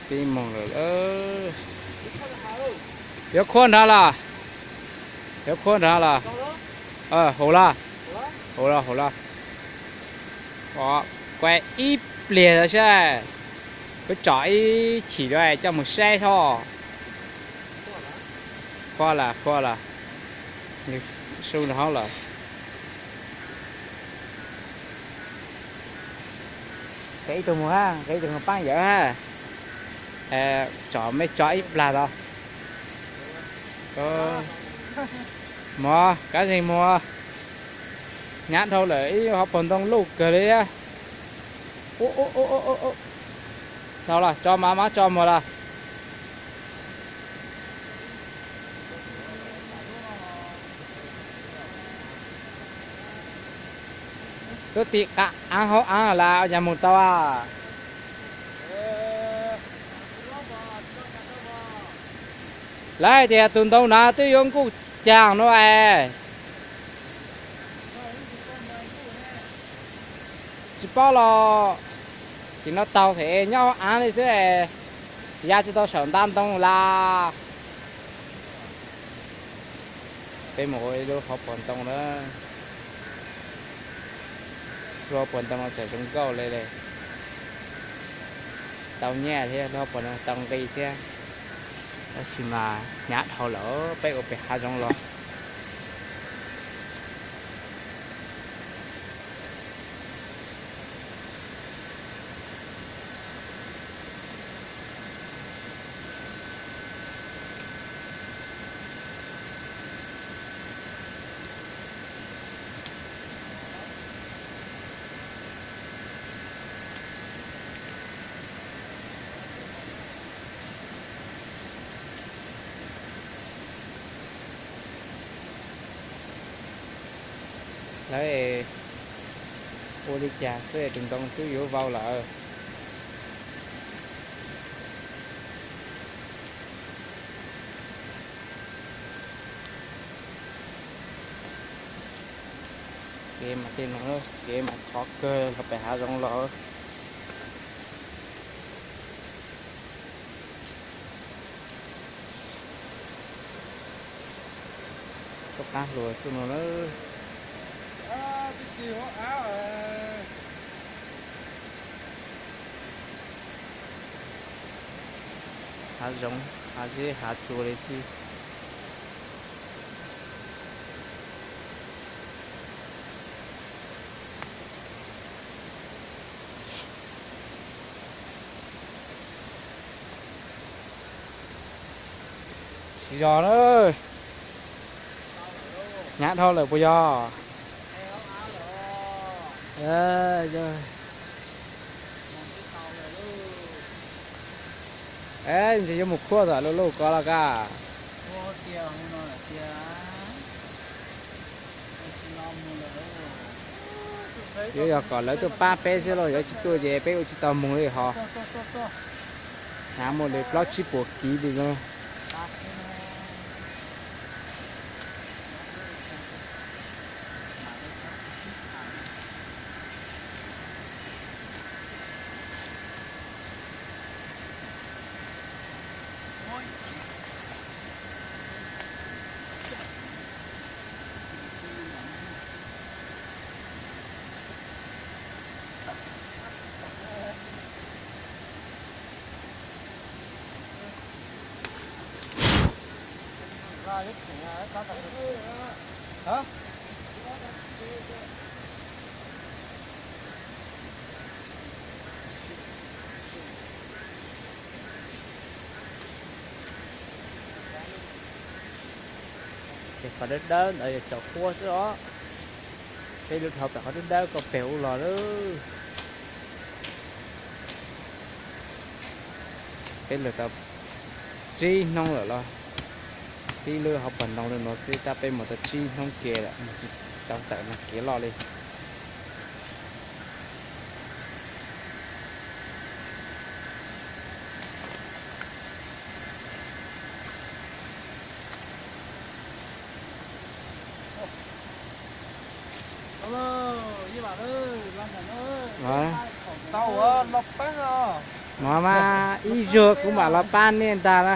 Peb moog lawm. Yuav khuab nrad los? Yuav khuab nrad los? Hauv los? Hauv los, hauv los. Kuav ib pliag saib, kuv tsom ib chim rau coj mus saib hov. Khuab lawm, khuab lawm. Su rau hauv lawm. Nqis ib tug mus hab, nqis ib tug mus paab yawm hab. Tsom mej tso ib plag tod. Muag, kab zeeg muag. Nyab dhau lawm, ib hauv paug ntoo luj kawg li. Dhau los, tso mas, mab tso muag los. Tub tim qab aav hauv aav las, ua cas moog tau a? Lawv hais tias tus ntoo na twb yuav nkuj caag no es. Tsis paub los, sim no taug them nyob aav li xwb, ya tsis tau saum nta ntoo las. Peb mus ua ib lub hauv paus ntoo na. Lub hauv paus ntoo no tseem zoo nkauj li li. Tau nyaj thiab, lub hauv paus ntoo tau nqi thiab. Tab sis mas hnyav dhau lawm, peb ua pem hav zoov los. Lawv ua li cas xwb tus ntoo twb yuav vau lawm. Kev mas tej no, kev mas khov kawg los pem hav zoov los. Tuaj qab hluas txuj no na. Hav zoov, hav zeb hav tsua li xwb. Siv zog na. Hnyav dhau lawm puas yog? Ntshe yuav mus khuaj tom lub lauj ko los kaj. Yuav yog kom lawv tuaj pab peb xwb lauj, yuav tsis tuaj ces peb ua tsis tau moog li hos. Hnyav muaj li plaub tsib puas kiv li no. Ces qhov dawb dawb ntawd yog tsaus huab xwb os. Peb lug dhau pem qhov dawb dawb ko pem ub los lawm. Peb lug tau tsib hnub lawm los, tib lub hauv paus ntoo li no xwb tab peb mus tau tsib hnub ke lawm mus tsis tau tawm no kev loj li. Tau ua los peeb os. No mas ib zaug kuv mam los pab nej ntag na.